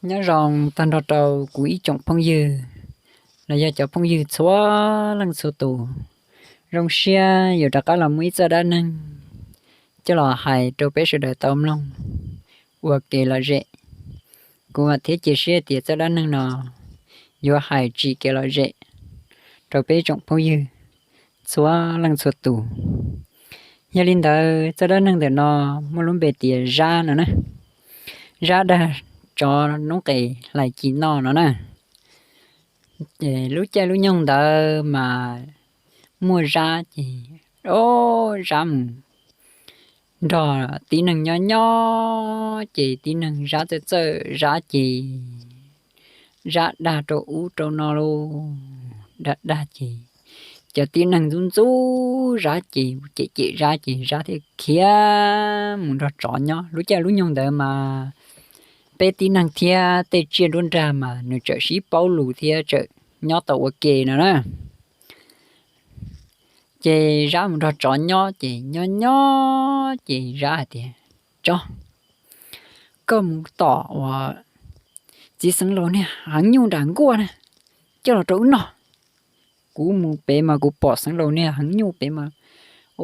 Nyob zoo tag nrho rau kuv ib tsoom phooj ywg los yog cov phooj ywg txhua leej txhua tus. Zoo siab yuav rov qab los muaj ib txoj dab neeg coj los hais rau peb sawv daws tau mloog ua kev lom zem. Kuv vam thiab cia siab tias txoj dab neeg no yuav hais tsim kev lom zem rau peb tsoom phooj ywg txhua leej txhua tus. Yog li ntawd txoj dab neeg ntawm no muaj lub npe tias Zab no na. Zab dag tsov noob qes hlais ci noj no na. Lub caij lub nyoog ntawd mas muaj Zab ces, o, Zab mus nrog tib neeg nyob nyob ces tib neeg Zab txawj txawj Zab ces Zab dag rau ub rau no lauj. Dag dag ces cov tib neeg ntxub ntxub Zab ces cem cem Zab ces Zab thiaj khiav mus nrog tsov nyob. Lub caij lub nyoog ntawd mas peb tib neeg thiab tej tsiaj nruab nrag mas nws txawm sib paub lus thiab txawm nyob tau ua ke no na. Ces Zab mus nrog tsov nyob ces nyob nyob ces Zab hais tias, Tsov, koj mus tom uas txiv xeev laus niag heev nyuj nram nkuaj na coj los rau wb noj. Kuv mus pem mas kuv pom xeev laus niag heev nyuj pem mas,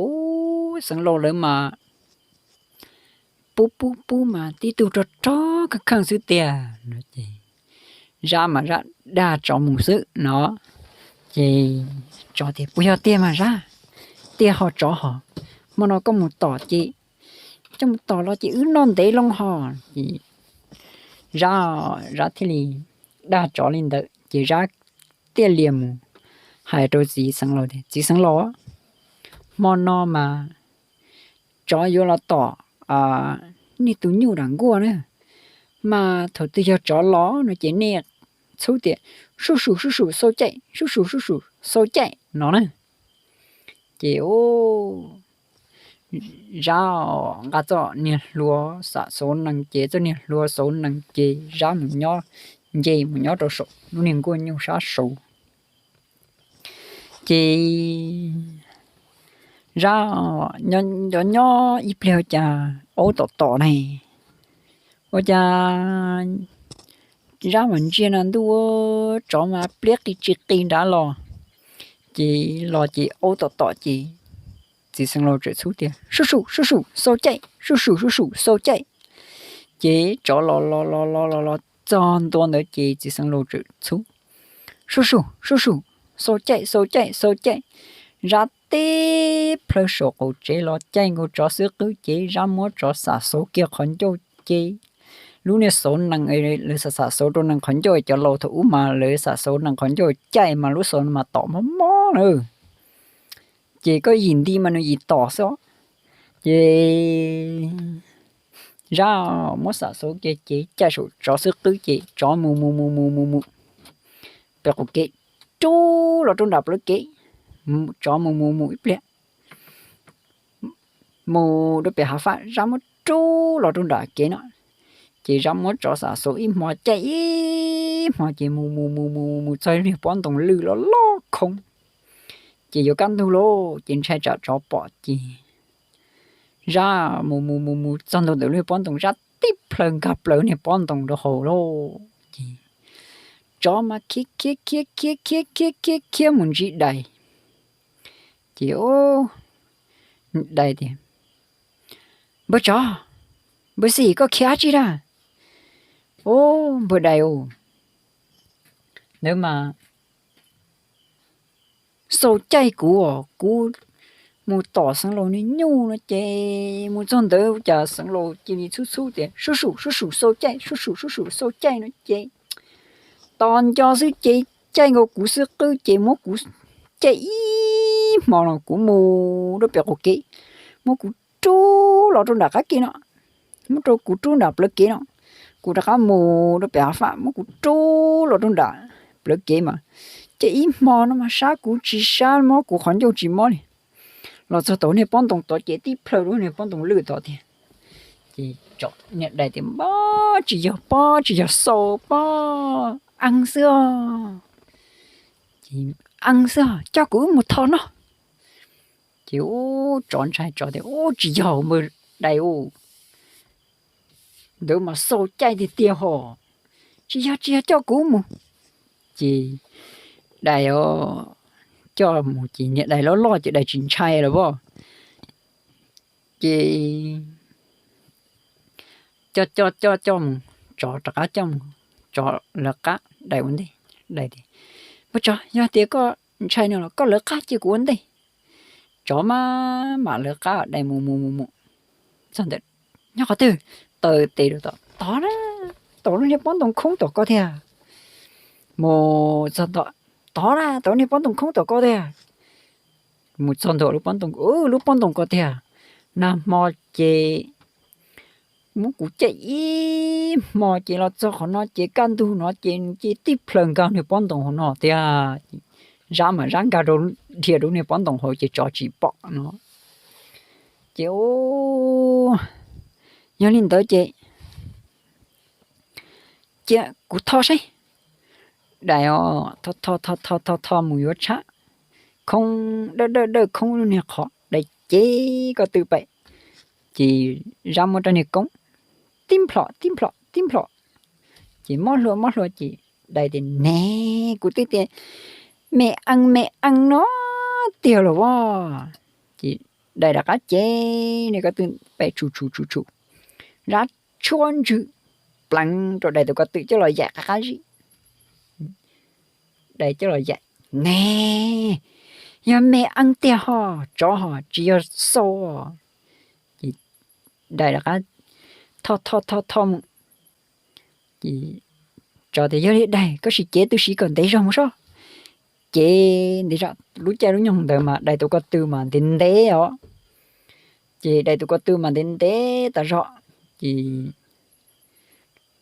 u, xeev laus lawv mas pub pub pub mas tib tug rog rog kheej kheej xwb tiag no ces Zab mas Zab dag tsov mus xwb no. Ces tsov tias, Puas yog tiag mas Zab? Tiag ho tsov hos, hmo no koj mus tom ces, koj mus tom los ces wb noj ntev loo hos. Ces Zab, Zab thiaj li dag tsov li ntawd ces Zab thiaj li mus hais rau txiv xeev laus tias, Txiv xeev laus, hmo no mas tsov yuav los tom nej tus nyuj nram nkuaj na, mas thaum twg yog tsov los no ces nej txhub tias, Sub sum sub sum xau caij, sub sum sub sum xau caij no na. Ces Zab nqa txoj niag hlua xam xauv nees ces txoj niag hlua xauv nees ces Zab mus nyob, nce mus nyob rau saum lub niag nkuaj nyuj sab saud. Ces Zab nyob nyob ib pliag ua cas aub tom tom ne, ua cas Zab mas ntsia na ntuj, tsov mas pliab qis tsis qis nrad los. Ces los ces aub tom tom ces txiv xeev laus txawm txhub tias, Sub sum sub sum xau caij, sub sum sub sum xau caij. Ces tsov los los los los los los txog ntua ntawd ces txiv xeev laus txawm txhub, Sub sum sub sum xau caij xau caij xau caij. Zab tib plhaw saum qaum tsev los caij nkaus tsov xub qwb ces Zab muab tsov xam xauv kiag qhov ncauj ces lub niag xauv nees, lawv xam xam xauv rau nees qhov ncauj, cov laus thaum ub mas lawv xam xauv nees qhov ncauj caij mas lub xauv mas tom mob mob na. Ces koj yim nti mas nws yim tom xwb. Ces Zab muab xam xauv kiag ces caij saum tsov xub qwb ces tsov mus mus mus mus mus mus pem qaum kev, rub los rau nram plawv kev. Tsov mus mus mus ib pliag mus rau pem hav faj, Zab muab rub los rau nram kev no. Ces Zab muab tsov xam xauv ib hmo caij ib hmo ces mus mus mus mus mus txog niag pob ntoos lwj loj loj khoob. Ces yuav kaj ntug lauj ces ntshai tsam tsov pom ces Zab mus mus mus mus txog ntua ntawm lub pob ntoos, Zab tib plhaw nkag plaws niag pob ntoos rau hauv lauj. Ces tsov mas khiav khiav khiav khiav khiav khiav khiav khiav mus ntsib dais. Ces dais tias, Npawg tsov, npawg xim, koj khiav dab tsi na? Os, npawg dais os, ntawd mas xau caij kuv os, kuv mus tom xeev laus niag nyuj no ces mus txog ntawd cas xeev laus cia li txhub txhub tias, Sub sum sub sum xau caij, sub sum sub sum xau caij no ces tos nco xwb ces caij nkaus kuv xub qwb ces muab kuv caij ib hmo no kuv mus rau pem qaum kev, muab kuv rub los rau nram qab kev no, muab rau kuv rub nram plawv kev no, kuv rov qab mus rau pem hav faj, muab kuv rub los rau nram plawv kev mas caij ib hmo no mas sab kuv tsis sab, mob kuv qhov ncauj tsis mob li. Los txog tom niag pob ntoos tod ces tib plhaw rau niag pob ntoos lwj tod tiag. Ces niag dais tias, Pob tsis yog, pob tsis yog xau, pob eeb xwb os. Ces eeb xwb os, coj kuv wb mus tho noj. Ces ub tsov ntshai, tsov tias, Ub tsis yog npawg dais ub, ntawd mas xau caij tiag tiag hos. Tsis yog, tsis yog, coj kuv mus. Ces dais os, coj mus ces niag dais loj loj ces dais tsis ntshai lawm as. Ces coj coj coj coj mus, tsov rov qab coj mus, tsov lawv qab dais ua ntej. Dais tias, Npawg tsov, yog tias koj ntshai no los koj lawv qab cia kuv ua ntej. Tsov maj mam lawv qab dais mus mus mus mus txog ntawm, nyob qhov twg, taw tes rau tom, tod na, tom lub niag pob ntoo khoob tom ko tiag. Mus txog tom, tod na, tom lub niag pob ntoo khoob tom ko tiag. Mus txog ntua lub pob ntoo, lub pob ntoo ko tiag. Nag hmo ces muab kuv caij ib hmo ces los txog qhov no ces kaj ntug no ces nws cia li tib plhaw nkag niag pob ntoo hauv no tiag. Zab mas zab nkag rau, dhia rau niag pob ntoo hauv ces tsov tsis pom no. Ces yog li ntawd ces cia kuv tho seb. Dais os, tho tho tho tho tho mus yuav tshab khoob dawj dawj dawj khoob lub niag qhov, dais cev ko tw pem, ces zab muab rab niag koob tib nplhom tib nplhom tib nplhom, ces mob hlua mob hlua ces dais tias, Ne, kuv twb tias me ees me ees no tiag los as. Ces dais rov qab cev niag ko tw pem tshum tshum tshum tshum, zab tshuab ntswg pleev rau dais tus ko tw coj los yaim qab qab zib. Dais coj los yaim, Ne, yog me ees tiag ho, tsov ho tsis yog xau. Ces dais rov qab tho tho tho tho mus. Ces tsov tias, Yog li dais, koj sim cev tub siv kom ntev zog mus sob. Cev ntev zog, lub caij lub nyoog ntawd mas dais tus ko tw mas ntev ntev os. Ces dais tus ko tw mas ntev ntev tas zog. Ces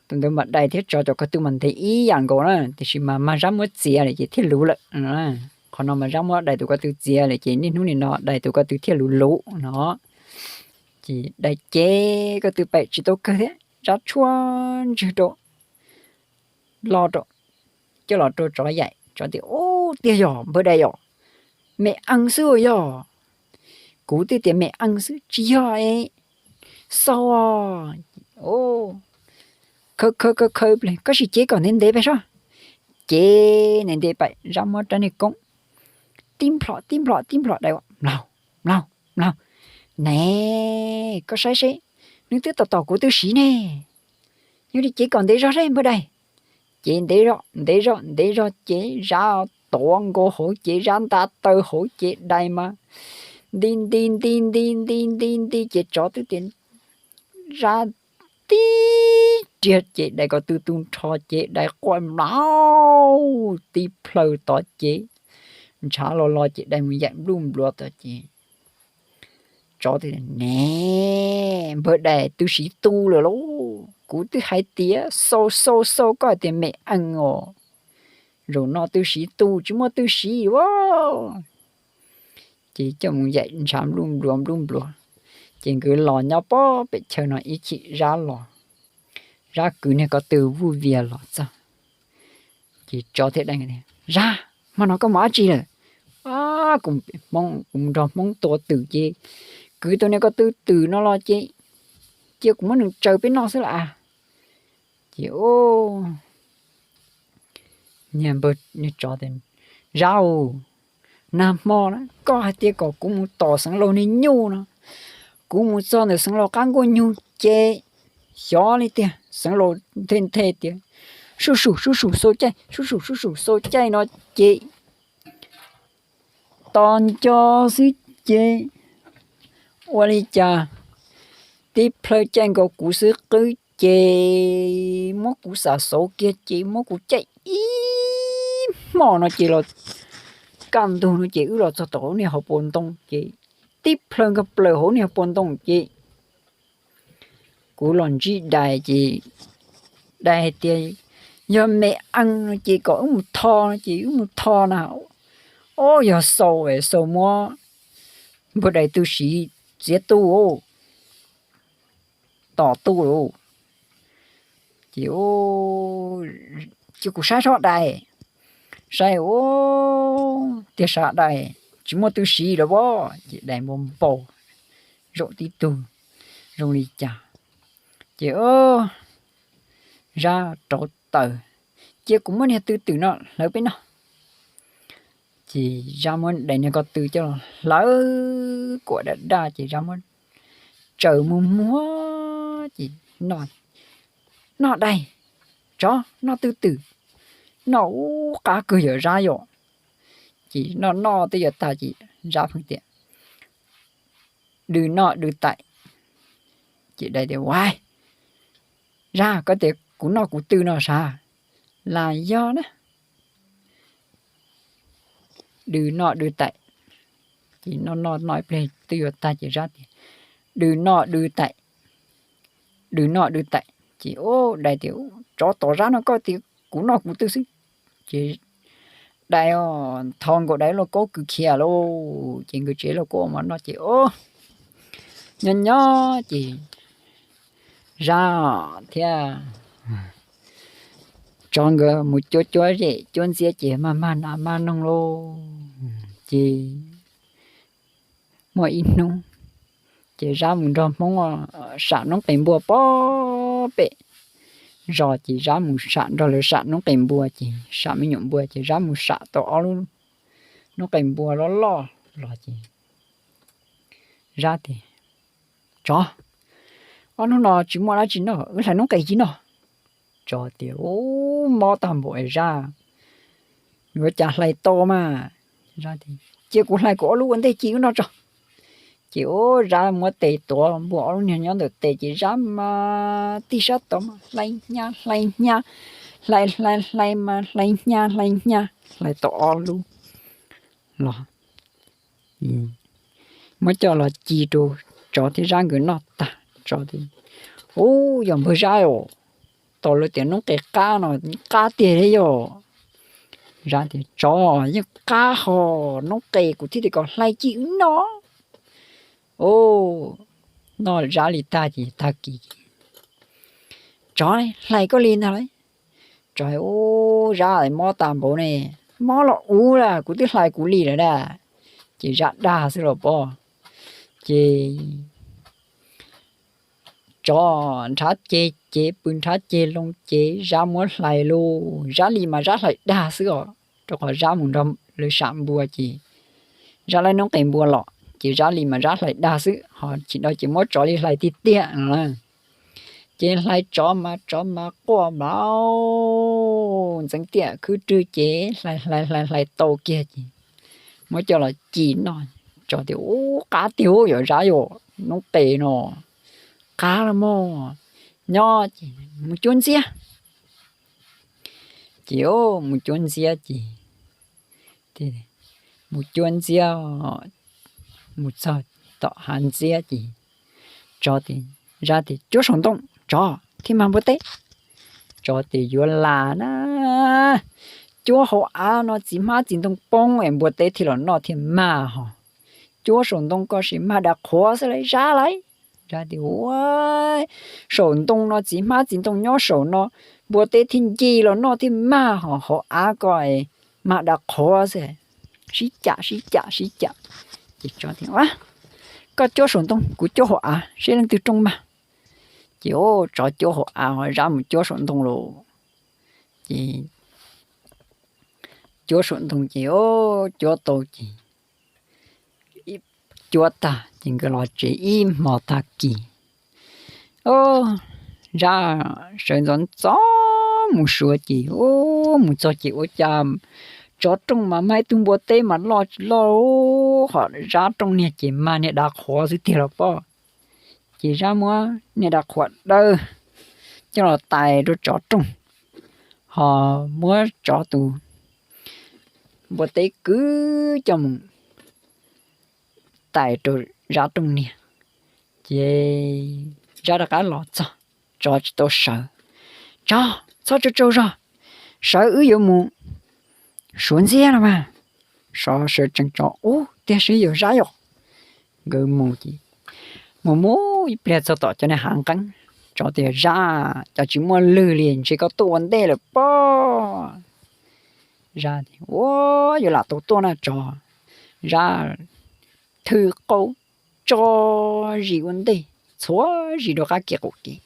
tus ntawd mas dais thiab tsov cov ko tw mas ntev ib yam nkaus na, tiam sis mas mag zab muab txiav lawm ces thiaj luv lawm. Qhov no mas zab muab dais tus ko tw txiav lawm ces niaj hnub nim no dais tus ko tw thiaj luv luv no. Ces dais cev ko tw pem tsis tau kawg thiab, zab tshuab ntswg rau, lo rau, coj los rau tsov yaim. Tsov tias, Ub, tiag yog npawg dais yom, me ees xwb yog. Kuv twb tias me ees xwb tsis yog es xau. Khaws khaws khaws, koj sim cev kom ntev ntev pem sob. Cev ntev ntev pem, zab muab rab niag koob tib nplhom tib nplhom tib nplhom dais, mlaug mlaug mlaug. Ne, koj saib seb, nws twb tom tom kuv tub siv ne. Yog li cev kom ntev zog seb npawg dais. Cev ntev zog ntev zog ntev zog ces zab tuav nkaus hauv ces zab nta taw hauv ces dais mas nti nti nti nti nti nti nti ces tsov twb tias zab tib riag ces dais ko tw tu nrho ces dais quaj mlaug tib plhaw tod ces ntshav los los ces dais mus yaim npluj npluav tod ces tsov tias, Ne, npawg dais, tub siv tu lawm lauj. Kuv twb hais tias xau xau xau, koj hais tias me ees os. Zaum no tub siv tu, tsis muaj tub siv as. Ces coj mus yaim ntshav npluj npluav npluj npluav, ces nkawd los nyob pob pem chaw no ib chim zab los, zab kwv niag ko tw vuj vias los txog. Ces tsov thiaj tias, Zab, hmo no koj mus dab tsi lawm? Kuv nrog Hmoob tua twm ces kwv tau niag ko tw twm no los ces cia kuv muab nws tsaws peb noj xwb las. Ces niag tsov tias, Zab aw, nag hmo na koj hais tias kom kuv mus tom Xeev Laus niag nyuj no, kuv mus txog ntawm Xeev Laus qab nkuaj nyug ces xyov li tiag, Xeev Laus nthe nthe tias, Sub sum sub sum xau caij, sub sum sub sum xau caij no ces tos nco xwb ces ua li cas tib plhaw caij nkaus kuv xwb qwb ces muab kuv xam xauv kiag ces muab kuv caij ib hmos no ces los kaj ntug no ces wb los txog tom hauv niag hauv paus ntoo ces tib plhaw nkag plaws hauv niag hauv paus ntoo ces kuv los ntsib dais ces dais hais tias, Yog me ees no ces kom wb mus tho no ces wb mus tho na. Ob, yog xau es xau muab npawg dais tub siv txiav tu, tom tu lauj. Ces cia kuv saib seb dais, saib, tiag sab dais tsis muaj tub siv lawm as. Ces dais npau npau zaum tib tug zoo li cas. Ces Zab rauv taws, cia kuv muab niag tw twm no hlawv peb noj. Ces Zab muab daim niag ko tw coj los hlawv kuam daj daj ces Zab muab tsaws muag muag ces noj, noj dais, tsov noj tw twm, noj ub qab kawg yom Zab yom. Ces noj noj twb yuav tag ces Zab pheej tias, dws noj dws taim. Ces dais tias, ua, Zab, koj tias kuv noj kuv tw no sav? Las yog na. Dws noj dws taim. Ces noj noj noj ib pliag twb yuav tag ces Zab tias, dws noj dws taim, dws noj dws taim. Ces dais tias, tsov tom Zab no koj tias kuv noj kuv tw xwb. Ces dais os, tho nkaus dais lauj kaub kwv khiav lauj. Ces nkawd tsev lauj kaub ua mov noj ces o, nyob nyob ces Zab thiab tsov nkawd mus cuab cuab zem cuab ntxiab ces maj mag nas maj noog lauj. Ces muaj ib hnub ces Zab mus nrog Hmoob sam noob qes npua pob pem zos ces Zab mus sam nrog lawv sam noob qes npua ces sam me nyuam npua ces Zab mus sam tau ob lub noob qes npua loj loj los ces Zab tias, tsov, ob hnub no tsis muaj dab tsi noj, wb hlais noob qes cia noj. Tsov tias, ub, mob tag npaum Zab, yuav cas hlais tau mas. Cia kuv hlais kuv ob lub ua ntej cia wb noj tso. Ces ub, Zab muab tes tuav npuaj ob lub niag nyob ntawm tes ces Zab mas tij sab tod mas hlais hnyav hlais hnyav, hlais hlais hlais mas hlais hnyav hlais hnyav hlais tau ob lub los muab coj los ci rau tsov thiab Zab nkawd noj tag. Tsov tias, ub, yog npawg Zab os, tos lawv tias noob qes qab no qab tiag thiab yog. Zab tias, tsov, yeej qab hos noob qes kuv thiaj tias kom hlais cia wb noj. Noj Zab li tag ces tag kis tsov hlais koj li ntag lauj. Tsov, ub, Zab mob tag npaum ne, mob los ub las, kuv twb hlais kuv li lawm na. Ces Zab dag xwb los pob. Ces tsov nrhav ceg cev pw nrhav ceg loo cev Zab muab hlais lauj. Zab li mas Zab hlais dag xwb os, rau qhov Zab mus nrog lawv sam npua ces Zab laib noob qes npua los ces Zab li mas Zab hlais dag xwb, ho chim dhau ces muab tsov li hlais tiag tiag no. Ces hlais tsov mas tsov mas quaj mas ntxeev tiam khwb rwg ces hlais hlais hlais hlais tau kiag ces muab coj los ci noj. Tsov tias, ub, qab tiag ub, yog Zab yog noob qes no qab los mas, nyob ces mus cuab ntxiab. Ces mus cuab ntxiab ces, mus cuab ntxiab, mus txog tom hav ntxiab ces tsov tias, Zab tias, cuab saum ntoo tsov thiaj mag npua teb. Tsov tias, yuav lam na, cuab hauv av no txiv hmab txiv ntoo poob es npua teb thiaj los noj thiaj mag hos. Cuab saum ntoo koj sim mag dam qhuav xwb lauj Zab lauj. Zab tias, ua, saum ntoo no txiv hmab txiv ntoo nyob saum no, npua teb thiaj nce los noj thiaj mag hos, hauv av koj mag dam qhuav xwb. Sib cam sib cam sib cam. Ces tsov tias, koj cuab saum ntoo kuv cuab hauv av seb leej twg rooj mag. Ces tsov cuab hauv av, Zab mus cuab saum ntoo lauj. Ces cuab saum ntoo ces cuab tau ces cuab tag ces nkawd los tsev ib hmo tag kis. Zab sawv ntxov ntxov mus suav ces mus txog ces ua cas tsov rooj mas mag ib tug npua teb mas loj tsis loj, ho Zab rooj niag ces mag niag dav qhuav xwb tiag los pob. Ces Zab muab niag dav qhuav dawb coj los tais rau tsov rooj, ho muab tsov tus npua teb kwv coj mus tais rau Zab rooj niag. Ces Zab rov qab los txog, tsov tsis tau sawv. Tsov, txhob tsaug tsaug zog, sawv wb yuav mus suav ntxiab no mas. Tsov sawv tsees, tsov ub tiag seb yog Zab yom. Nkawd mus ces mus mus ib pliag txog tom cov niag hav nqeeb, tsov tias, Zab, cas tsis muaj lwg li, ntshe koj tuaj ua ntej lawm pob. Zab tias, ua, yuav lam tau tuaj na tsov. Zab thw qau tso zis ua ntej, txhua zis rau qab kev qaum kev.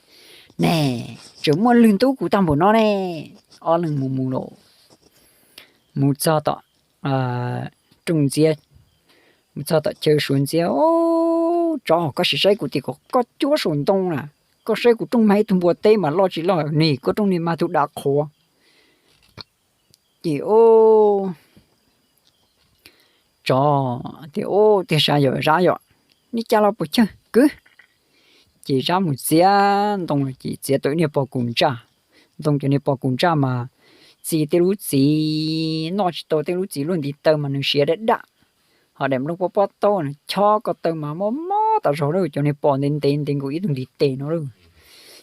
Ne, tseem muaj lwg ntub kuv tag npaum no ne. Ob leeg mus mus los mus txog tom rooj ntxiab, mus txog tom chaw suav ntxiab. Tsov, koj sim saib kuv tim ko, koj cuab saum ntoo na, koj saib kuv rooj mag ib tug npua teb mas loj tsis loj, nim koj rooj niag mag tug dav qhuav. Ces tsov tias, Ub, tiag sab yom, zab yom, nej cas los puas chawj kwv? Ces zab mus txiav ntoo ces txiav tau ib niag pos kus ntsaj. Ntoo cov niag pos kus ntsaj mas txi tej lub txiv, noj tsis tau tej lub txiv luaj ntiv taw mas nws siav daj daj, ho daim nplooj pob pob taub no chob ko taw mas mob mob tas zog lawm, cov niag pos ntev ntev ntev nkaus ib tug ntiv tes no lawm.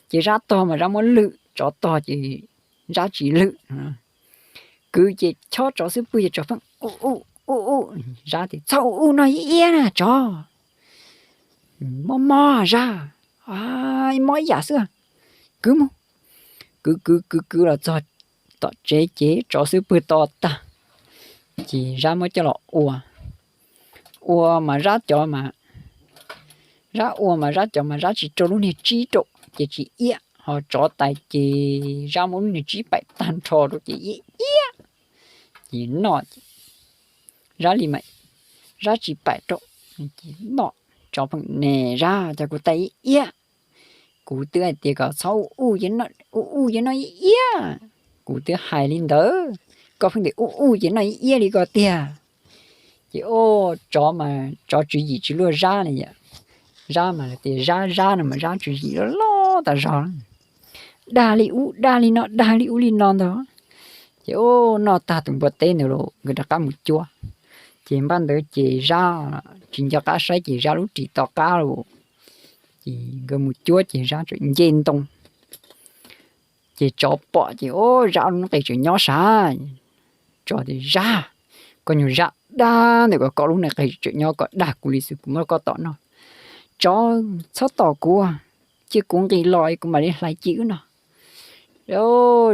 Ces zab tog mas zab muab lwm, tsov tog ces zab tsis lwm. Kwv ces chob tsov xub pwg ces tsov pheej u u u u. Zab tias, Txhob u u no ib iab na tsov, mob mob zab, mob ib yam xwb. Kwv mus. Kwv kwv kwv kwv los txog tom tsev ces tsov xub pwg to tag. Ces zab muab coj los ua, ua mas zab cov mas, zab ua mas zab cov mas zab tsis rau lub niag tsib rau ces tsis iab, ho tsov tais ces zab muab lub niag tsib paim tag nrho rau ces iab iab. Ces noj, zab li mas zab tsis paim rau, ces noj. Tsov pheej, Ne zab, cas kuv tais iab iab? Kuv twb hais tias kom txhob u u ces noj ib iab, kuv twb hais li ntawd, koj pheej tias u u ces noj ib iab li ko tiag. Ces tsov mas tsov tswv yim tsis luaj zab li yom. Zab mas tias zab zab no mas zab tswv yim loj loj tas zog, dag li ub dag li no dag li ub li no ntag. Ces noj tag tus npua teb ntawd los nkawd rov qab mus cuab. Ces npaj ntawd ces zab tsis nco qab saib ces zab lub ris to qab los, ces nkawd mus cuab ces zab tseem nce ntoo. Ces tsov pom ces, Ub, zab lub qe tseem nyob sav. Tsov tias, Zab, koj nyuag zab dag ntawm ko, koj lub niag qe tseem nyob, koj dag kuv li xwb, kuv muab koj tom noj. Tsov, txhob tom kuv, cia kuv nqis los kuv mam li hlais ci wb noj.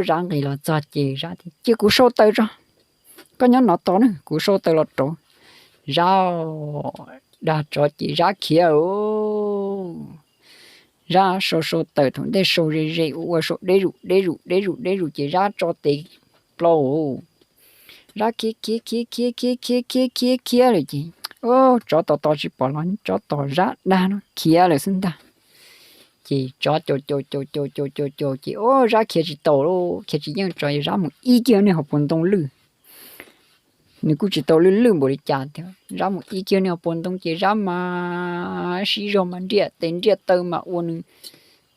Zab nqis los txog ces zab tias, Cia kuv sau taws tso, koj nyob no tos na, kuv sau taws los rauv. Zab dag tsov ces zab khiav. Zab sau sau taws, thaum ntej sau ze ze ua ua sau deb zuj deb zuj deb zuj deb zuj ces zab tso tes plaws. Zab khiav khiav khiav khiav khiav khiav khiav khiav khiav lawm ces tsov tos tos tsis pom los tsov tos zab dag no khiav lawm xwb ntag. Ces tsov caum caum caum caum caum caum caum ces zab khiav tsis tau, khiav tsis yeej tsov, zab mus ib kiag niag hauv paus ntoo lwj. Nws kuj tsis tau lwj lwj npaum li cas thiab, zab mus ib kiag niag hauv paus ntoo ces zab mas sib zog mas nriaj tes nriaj taw mas ua nws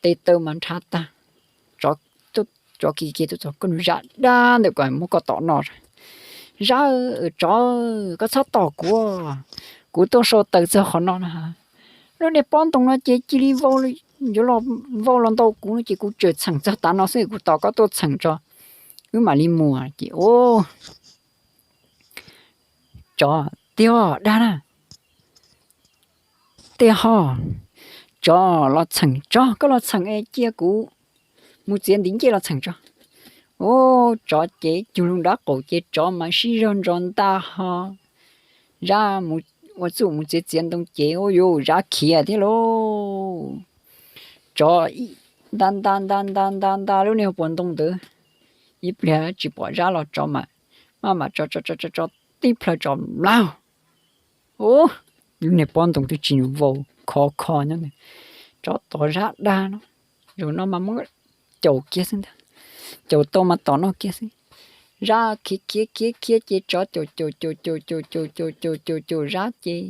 tes taw mas nrhav tag. Tsov khiav khiav tuaj txog, Koj nyuag zab dag ntawm ko, muab koj tom noj. Zab, tsov, koj txhob tom kuv, kuv tuaj sau taws txog qhov no na. Lub niag pob ntoo no ces cia li vau, yuav los vau los ntau kuv no ces kuv tseem txheem txog tav no xwb, kuv tos koj tuaj txheem tso wb mam li mus. Ces tsov tias, Dag na, tiag ho, tsov los txheem, tsov koj los txheem es cia kuv mus txiav ntiv ncej los txheem tso. Tsov ces cug loo dab qaum ces tsov mas sib zog ntso ntaj ho, zab mus ua txuj mus txiav txiav ntoo ces ua yuav zab khiav thiab lauj. Tsov nta nta nta nta nta nta lub niag hauv paus ntoo ntawd, ib pliag tsis pom zab los tsov mas maj mam tso tso tso tso tib plhaw tso mlaug. Lub niag pob ntoo twb tsis vau, khov kho nyob ntawd. Tsov tos zab dag no, zaum no mas muab caum kiag xwb ntag, caum tau mas tom noj kiag xwb. Zab khiav khiav khiav khiav ces tsov caum caum caum caum caum caum caum caum caum caum zab ces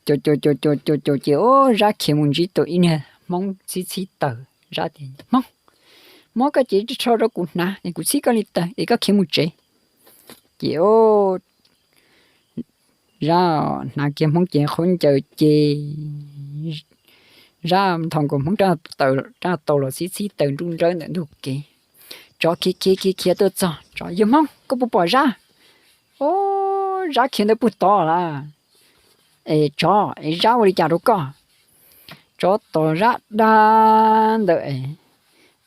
caum caum caum caum caum caum ces zab khiav mus ntsib tau ib niag hmoob txhib txhib taws. Zab tias, Hmoob, muab koj cev rho rau kuv hnav es kuv txhib koj li taws es koj khiav mus tsev. Ces zab hnav kiag hmoob cev khaub ncaws ces zab nthos nkaus hmoob rab taus los txhib txhib taws nruj nrawb ntawm ntug kev. Tsov khiav khiav khiav khiav tuaj txog, tsov, Yawg hmoob, koj puas pom zab? Zab khiav ntawd puag tod lawm. Es tsov, es zab ua li cas rau koj? Tsov tos zab dag ntawd es,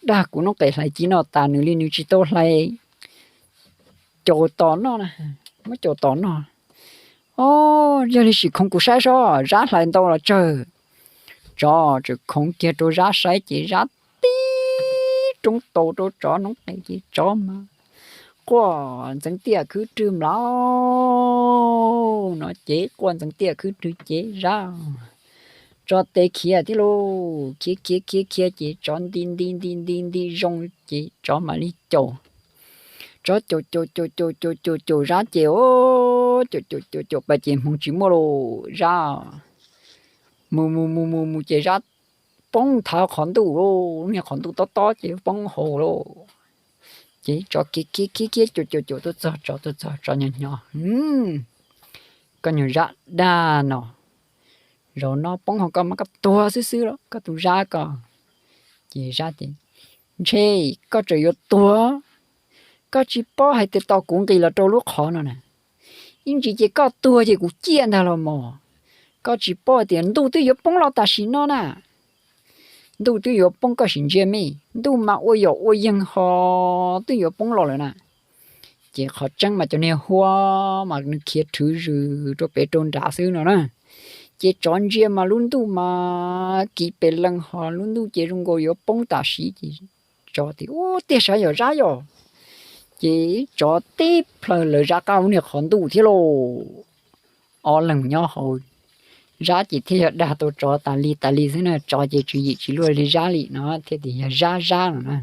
Dag kuv noob qes hlais ci noj tas nws li nws tsis tau hlais caum tom noj na, muab caum tom noj. Yog li sim khoov kuv saib sob, zab hlais ntau los tsawg. Tsov tseem khoov kiag rau zab saib ces zab roob tau rau tsov noob qes ces tsov mas quaj ntxeev tiaj khwb rwg mlauj no ces quaj ntxeev tiaj khwb rwg ces Zab, tsov tes khiav thiab lauj, khiav khiav khiav khiav ces tsov nti nti nti nti nti zoo ces tsov mam li caum, tsov caum caum caum caum caum caum caum Zab ces, caum caum caum caum pas ces hmoov tsis muaj lauj, Zab mus mus mus mus mus ces Zab poob nthav qhov ntuj lauj, niag qhov ntuj tob tob ces poob hauv lauj. Ces tsov khiav khiav khiav khiav caum caum caum tuaj txog tsov, tuaj txog tsov nyo nyo, koj nyuag Zab dag no, zaum no poob hauv koj mas koj tuag xwb xwb los koj tus Zab ko. Ces Zab tias, ntshe koj tseem yuav tuag, koj tsis paub hais tias tos kuv nqis los rau lub qhov no na, ib ntsis ces koj tuag ces kuv ciaj ntag los mas, koj tsis paub tias ntuj twb yuav poob los tam sim no na. Ntuj twb yuav poob koj sim ntsia me, ntuj mas ua yam ua yeeg ho twb yuav poob los lawm na. Ces qhov tseeb mas cov niag huab mas nws khiav rhwv zws rau pem rau nrad xwb no na. Ces tsov ntsia mas lub ntuj mas kiv pes lees ho lub ntuj ces zoo nkaus yuav poob tam sim ces tsov tias, ub, tiag sav yog Zab yog. Ces tsov tib plhaw lawv Zab qab hauv niag qhov ntuj thiab lauj. Ob leeg nyob hauv, Zab ces thiaj yog dag tau tsov tas li tas li xwb na, tsov ces tswv yim tsis luaj li Zab li no thiaj tias yog Zab Zab no na.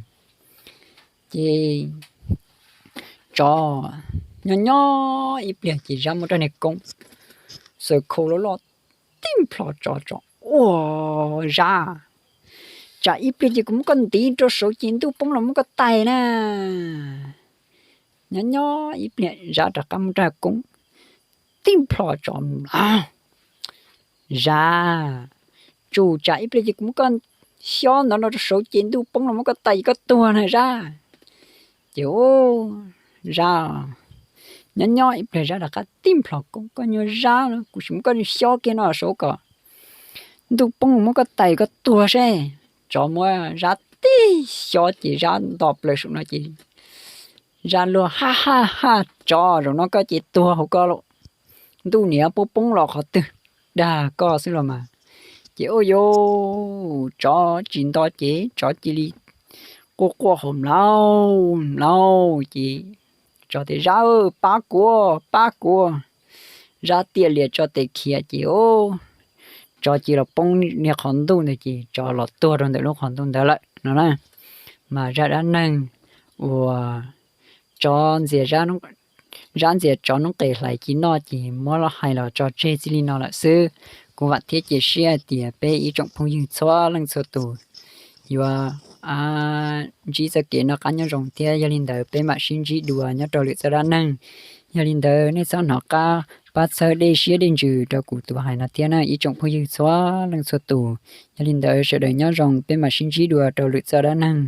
Ces tsov nyob nyob ib pliag ces Zab muab rab niag koob xaws khau loj loj tib nplho tsov, tsov ua, Zab, tsam ib pliag ces kuv muab koj ntiv rau saud ces ntuj poob los muab koj tais na. Nyob nyob ib pliag Zab rov qab muab rab koob tib nplho tsov, Zab, tsum tsam ib pliag ces kuv muab koj xyob ntov no rau saud ces ntuj poob los muab koj tais koj tuag na Zab. Ces, Zab, nyob nyob ib pliag Zab rov qab tib nplho koob, koj nyuag Zab, kuv sim muab koj xyob kiag no saud kom ntuj poob los muab koj tais koj tuag seb. Tsov muab Zab tib xyob ces Zab nto plaws saum no ces Zab luag, ha ha ha, tsov, zaum no koj ces tuag hauv koj lauj, ntuj niam poob poob los qhov twg, dag koj xwb los mas. Ces ua yuav tsov tsis nto ces tsov cia li quaj quaj hauv mlauj mlauj ces tsov tias, Zab, pab kuv, pab kuv. Zab tiaj lias tso tes khiav ces tsov cia li los poob niag qhov ntuj ntawd ces tsov los tuag rau ntawm lub qhov ntuj ntawd lawm no na. Mas zaj dab neeg uas tsov ntxias, Zab ntxias tsov noob qes hlais ci noj ces muab los hais los tso tseg txij li no lawm xwb. Kuv vam thiab cia siab hais tias peb ib tsoom phooj ywg txhua leej txhua tus yuav ntsib txoj kev noj qab nyob zoo thiab yog li ntawd peb mam sib ntsib dua nyob rau lwm txoj dab neeg. Yog li ntawd nej txhob hnov qab pab txhawb dej siab dej ntsws rau kuv tus hais no thiab na ib tsoom phooj ywg txhua leej txhua tus. Yog li ntawd sawv daws nyob zoo peb mam sib ntsib dua rau lwm txoj dab neeg.